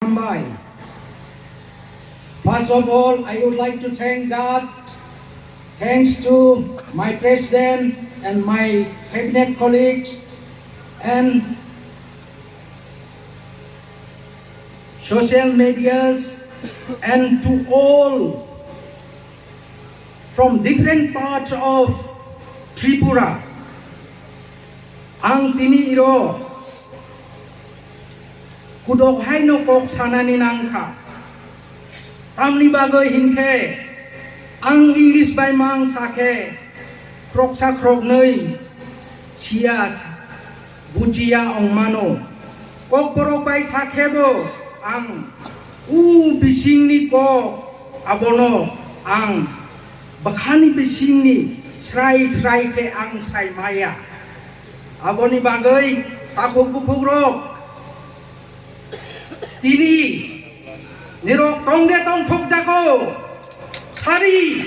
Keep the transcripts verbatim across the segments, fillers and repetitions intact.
Hambai. First of all, I would like to thank God. Thanks to my president and my cabinet colleagues and social medias and to all from different parts of Tripura. Ang tini iro kudok haino kok sanani nangkha. Tamni bagwi hinkhe ang English bai mang sakhe khoroksa khoroknwi siya bujiya ongmano. Kokborok bai sakhebo ang u bisingni kok abono ang bwkhani bisingni srai srai khe ang sai maya. Aboni bagwi takhuk bukhukrok tini nirok tongde tongthok jago sari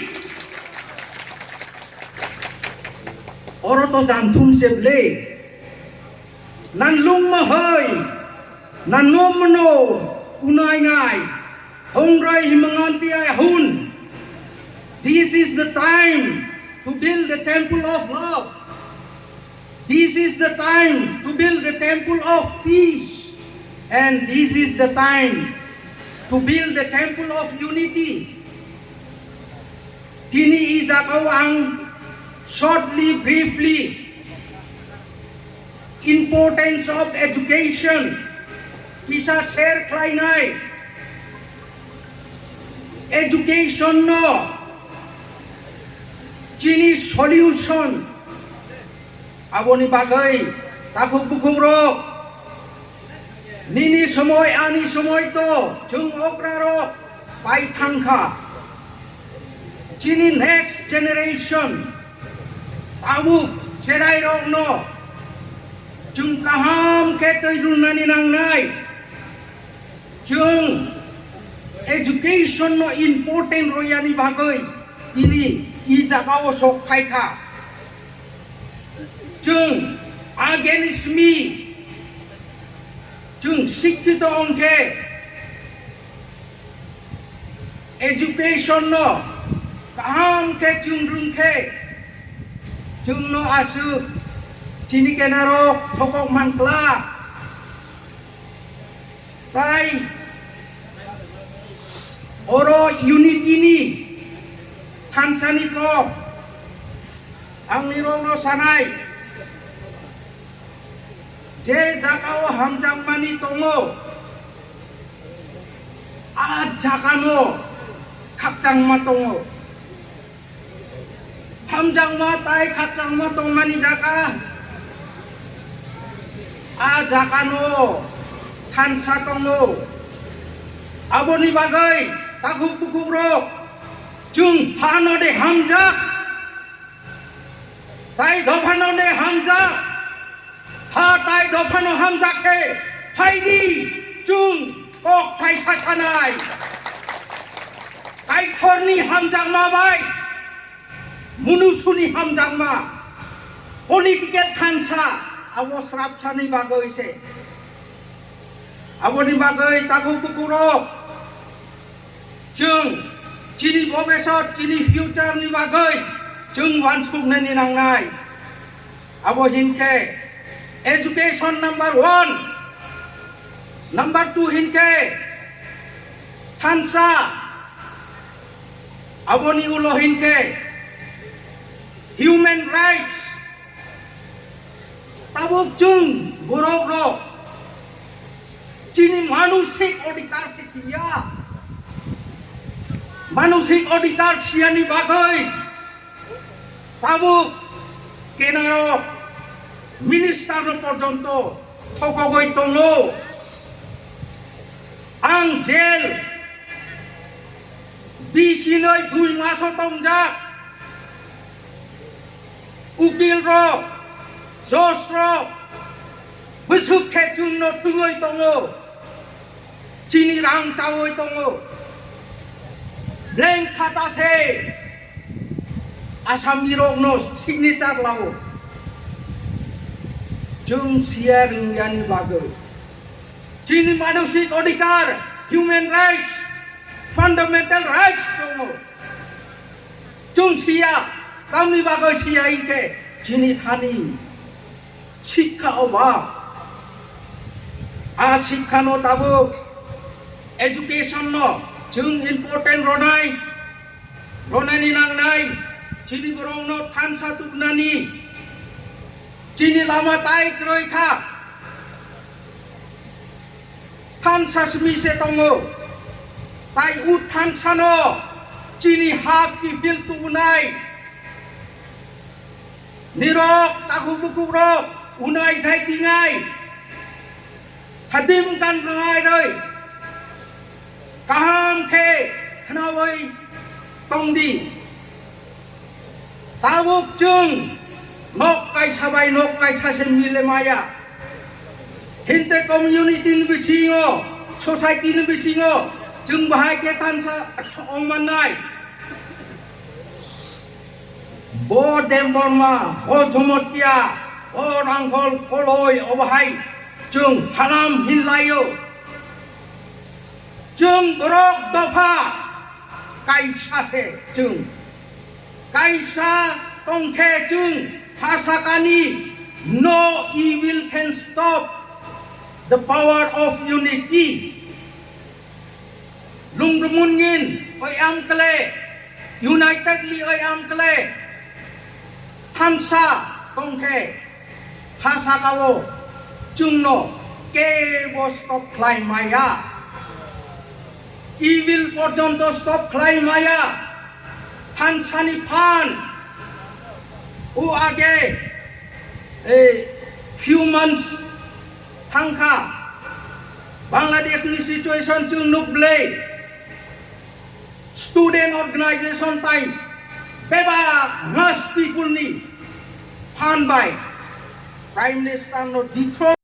oro to janthum se ble. Nan lung mahai, nan nom mano, unai ngai, hongrai himanganti ai hun. This is the time to build the temple of love. This is the time to build the temple of peace. And this is the time to build the temple of unity. Tini i jagao ang shortly, briefly, importance of education kisa share khlainai. Education no chini solution. Aboni bagwi takhuk bukhukrok nini somoi ani somoi to chwng okrarok pai thangkha. Chini next generation tabuk cherairokno chwng kaham khe twi rwnani nangnai. Chwng education no important royani bagwi tini i jagao sok phaikha. Chwng against me, chwng sikkito ongkhe education no kaham khe chwng rwngkhe chwngno aswk chini kenarok thokok mankla. Tai oro unity ni thansani kok ang nirokno sanai, je jagao hamjakmani tongo, a jagano khakchangma tongo. Hamjakma tai khakchangma tongmani jaga, a jagano thansa tongo. Aboni bagwi takhuk bukhukrok chwng phano de hamjak, tai dophano de hamjak. Ha tai dophano hamjak khe phaidi chwng kok thaisa sanai. Kaitorni hamjakma bai munusuni hamjakma political thansa abo srapsani bagwi se. Aboni bagwi takhuk bukhukrok chwng chini bobesot, chini future ni bagwi chwng wansuknani nangnai. Abo hinkhe education number one, number two hinkhe thansa, aboni ulo hinkhe human rights. Tabuk chwng borok rok chini manusik odhikar se siya. Manusik odhikar siyani bagwi tabuk kenarok minister no porjonto thokogwi tongo. Ang jail bisinoi dui maso tongjak. Ukil rok, judge rok, bwswk khe chwngno thwngwi tongo, chini rang chawi tongo. Blank khata se Asami rokno signature lao. Chwng siya rwngyani bagwi. Chini manusik odhikar Human rights, fundamental rights tongo. Chwng siya, tamni bagwi siya hinkhe chini thani sikha obab. A sikha no tabuk education no chwng important ronai, ronani nangnai, chini borok no thansa tubnani, chini lama tai kwrwi kha. Thansa simi se tongo. Tai o thansa no chini ha kiphil tubunai. Nirok takhuk bukhuk rok unai jai tingai. Khadim kan rangai roi. Kaham khe khnawi tongdi. Tabuk chwng nok kaisa bai nok kaisa se mile maya. Hinte community ni bisingo, society ni bisingo chwng bahai khe thansa ong mannai. Bo Debbarma, bo Jamatia, bo Rangkhol Koloi, obo hai chwng hanam hinlaio. Chwng borok dopha kaisa se chwng. Kaisa tongkhe chwng ha sakani, no evil can stop the power of unity. Lungrumun ngin oi am kle, unitedly oi am kle, thansa tongkhe ha sakao chwngno kebo stop khlai maya. Evil porjonto stop khlai maya. Thansani phan o age, ei, few months thangkha, Bangladesh ni situation chwng nukblai. Student organization tai bebak mass people ni phan bai Prime Minister no dethrone